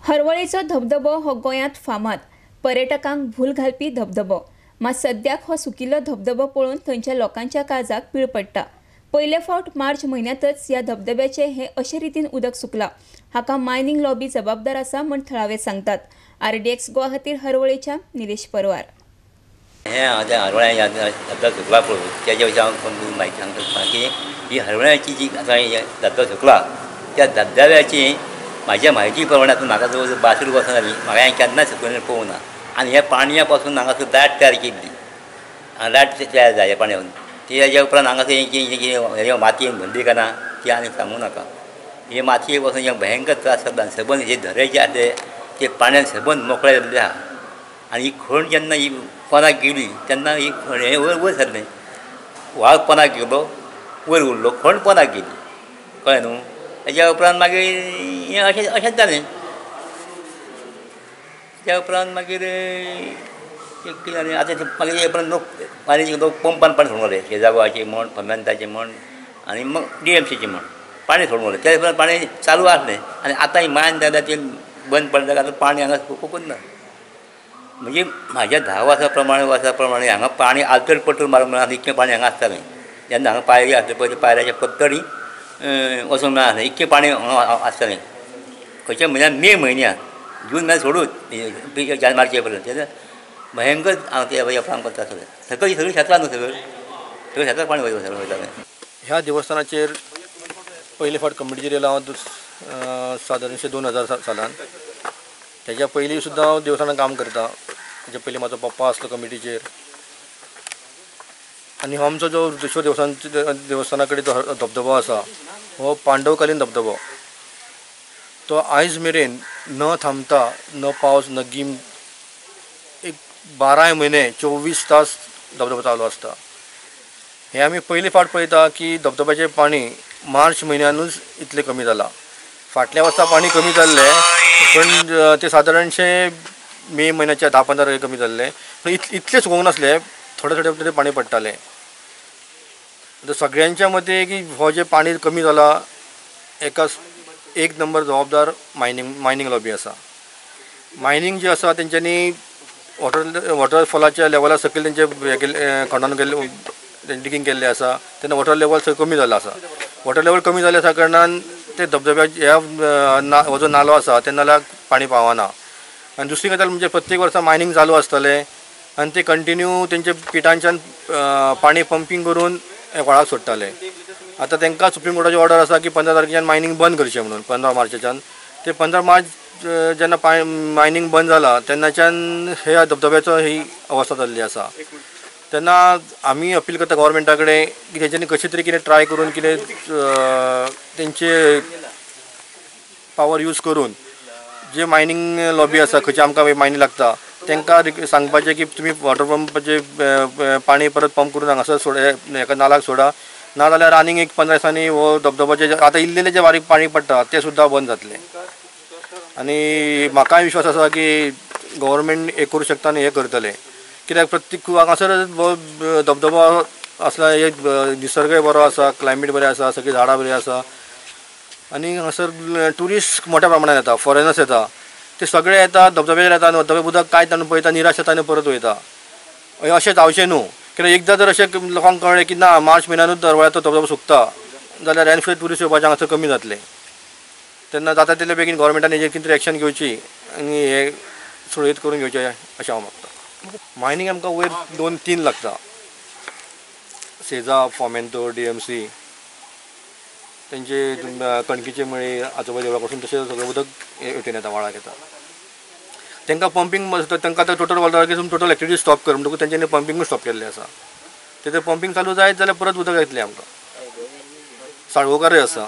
हरवळेचो धबधबो हो गोंयांत फामाद, पर्यटकांक भूल घालपी धबधबो। मात सद्याक हो सुकिल्लो धबधबो पळोवन थंयच्या लोकांच्या काळजाक पीळ पडटा। पयले फावट मार्च म्हयन्यांतच ह्या धबधब्याचे हे अशे रितीन उदक सुकला। हाका मायनिंग लॉबी जबाबदार आसा म्हूण थळावे सांगतात। आरडीएक्स गोवा खातीर हरवळेच्या निलेश परवार। हे आतां हरवळ्या धबधबो सुकला पळय, त्याच्या विशीं हांव म्हायती सांगता की ही हरवळ्याची जी आतां धबधबो सुकला त्या धबधब्याची म्हाज्या म्हायती प्रमाणे आतां म्हाका जवळ जवळ 62 वर्सां जालीं, म्हाका हें केन्नाच सुकून पळोवंक ना। आनी ह्या पाणया पासून हांगासर लायट तयार केल्ली, लायट तयार जाली पाणया पासून। तेज्या उपरांत हांगासर मातयेन भरली काय ना ती आनी सांगूं नाका। हे मातये पासून हे भयंकर त्रास जाता। सबंद हे झरे जे आसले ते पाण्यान सबंद मोकळे जाल्ले आहा। आनी ही खण जेन्ना ही पोनाक गेली तेन्ना ही खण हें वयर वयर सरलें, व्हाळ पोनाक गेलो वयर उरलो, खण पोनाक गेली, कळ्ळें न्हू। तेज्या उपरांत मागीर हें अशें अशेंच जालें। त्या उपरांत मागीर कितें जालें आतां मागीर उपरांत लोक पाणी लोक पंपान पाणी सोडूंक लागले, शेजावाचें म्हण, फर्मेंताचें म्हण आनी मग डीएमसीचें म्हण पाणी सोडूंक लागले। त्या उपरांत पाणी चालू आसलें आनी आतां ही मायन जाल्या ती बंद पडल्या, आतां पाणी हांगा सुकूंकच ना। म्हणजे म्हाज्या 10 वर्सां प्रमाणे हांगा पाणी आलतड पट्टून मारूंक मेळना इतकें पाणी हांगा आसतालें। जेन्ना हांगा पायरी आसली पळय, पायऱ्याच्या पत्तडी वचूंक मेळनासलें, इतकें पाणी हांगा आसतालें। खंयच्या म्हयन्यान, मे म्हयन्यान, जून म्हयन्यान सोडूच मार्चे पर्यंत तेन्ना भयंकर हांव ते काम करता आसलें। सगळीं सगळीं शेतां न्हू, सगळें सगळें शेतां पाणी वयता वयतालें। ह्या देवस्थानाचेर पयले फावट कमिटीचेर येयलो हांव सादारणशें 2000 सालान। तेज्या पयलीं सुद्दां हांव देवस्थानान काम करता। तेज्या पयलीं म्हाजो पप्पा आसलो कमिटीचेर। आनी हो आमचो जो रुद्रेश्वर देवस्थाना कडेन जो धबधबो आसा हो पांडवकालीन धबधबो। तो आयज मेरेन न थांबता, न पावस न गीम, एक 12 म्हयने 24 तास धबधबो चालू आसता। हें आमी पयली फावट पळयता की धबधब्याचें पाणी मार्च म्हयन्यानूच इतलें कमी जालां। फाटल्या वर्सा पाणी कमी जाल्लें, पूण तें सादारणशें मे म्हयन्याच्या 10-15 कमी जाल्लें, पूण इतलें सुकोवंक नासलें, थोडें थोडें थोडें पाणी पडटालें। आतां सगळ्यांच्या मते की हो जें पाणी कमी जालां एका एक नंबर जबाबदार मायनिंग लॉबी आसा। मायनिंग जे आसा तेंच्यांनी वॉटरफॉलाच्या लेवला सकयल तेंचे हें केल्लें, खणन केल्लें, डिगींग केल्लें आसा। तेन्ना वॉटर लेवल सगळें कमी जाल्लें आसा। वॉटर लेवल कमी जालें आसा कारणान ते धबधब्या ह्या हो जो नालो आसा त्या नाल्याक पाणी पावना। आनी दुसरी गजाल म्हणजे प्रत्येक वर्सा मायनिंग चालू आसतलें आनी ते कंटिन्यू तेंचे पिटांच्यान पाणी पंपींग करून व्हाळाक सोडटाले। आतां तांकां सुप्रीम कोर्टाची ऑर्डर आसा की 15 तारखेच्यान मायनिंग बंद करचें म्हणून, 15 मार्चाच्यान। ते 15 मार्च जेन्ना मायनिंग बंद जाला तेन्नाच्यान ह्या धबधब्याचो ही अवस्था जाल्ली आसा। तेन्ना आमी अपील करता गव्हर्मेंटा कडेन की तेंच्यांनी कशें तरी कितें ट्राय करून कितें तेंचे पावर यूज करून जे मायनिंग लॉबी आसा, खंयचे आमकां मायनिंग लागता तांकां सांगपाचें की तुमी वॉटर पंपाचें पाणी परत पंप करून हांगासर सोड, हेका नालाक सोडा, ना जाल्यार आनीक एक 15 दिसांनी हो धबधब्याचे आतां इल्लें जें बारीक पाणी पडटा तें सुद्दां बंद जातलें। आनी म्हाकाय विश्वास आसा की गव्हर्मेंट हें करूं शकता आनी हें करतलें, कित्याक प्रत्येक हांगासर हो धबधबो आसला, एक निसर्गय बरो आसा, क्लायमेट बरें आसा, सगळीं झाडां बरीं आसा आनी हांगासर ट्युरिस्ट मोठ्या प्रमाणान येता, फॉरेनर्स येता, ते सगळे येता धबधब्याचेर येता आनी धबधब्या उदक कांय ताणून पळयता, निराश जाता आनी परत वयता। अशें जावचें न्हू, कित्याक एकदां जर अशें लोकांक कळ्ळें की ना मार्च म्हयन्यानूच हरवळ्याचो धबधबो सुकता जाल्यार आनी फुडें ट्युरिस्ट येवपाचें हांगासर कमी जातलें। तेन्ना जाता तितले बेगीन गव्हर्मेंटान हेजेर कितें तरी एक्शन घेवची आनी हें सुरळीत करून घेवचें अशें हांव मागता। मायनिंग आमकां वयर 2-3 लागता, सेजा, फॉमेंतो, डीएमसी, तेंचे कणकीचे मळे आजोबा देवळा कडसून तशें सगळें उदक हेवटेन येता, व्हाळाक येता। तांकां पंपींग तांकां आतां टोटल वॉटर की तुमी टोटल एक्टिविटी स्टॉप कर म्हणटकूच तेंच्यांनी पंपिंगूय स्टॉप केल्लें आसा। तें पंपींग चालू जायत जाल्यार परत उदक येतलें आमकां। साळगांवकारय आसा।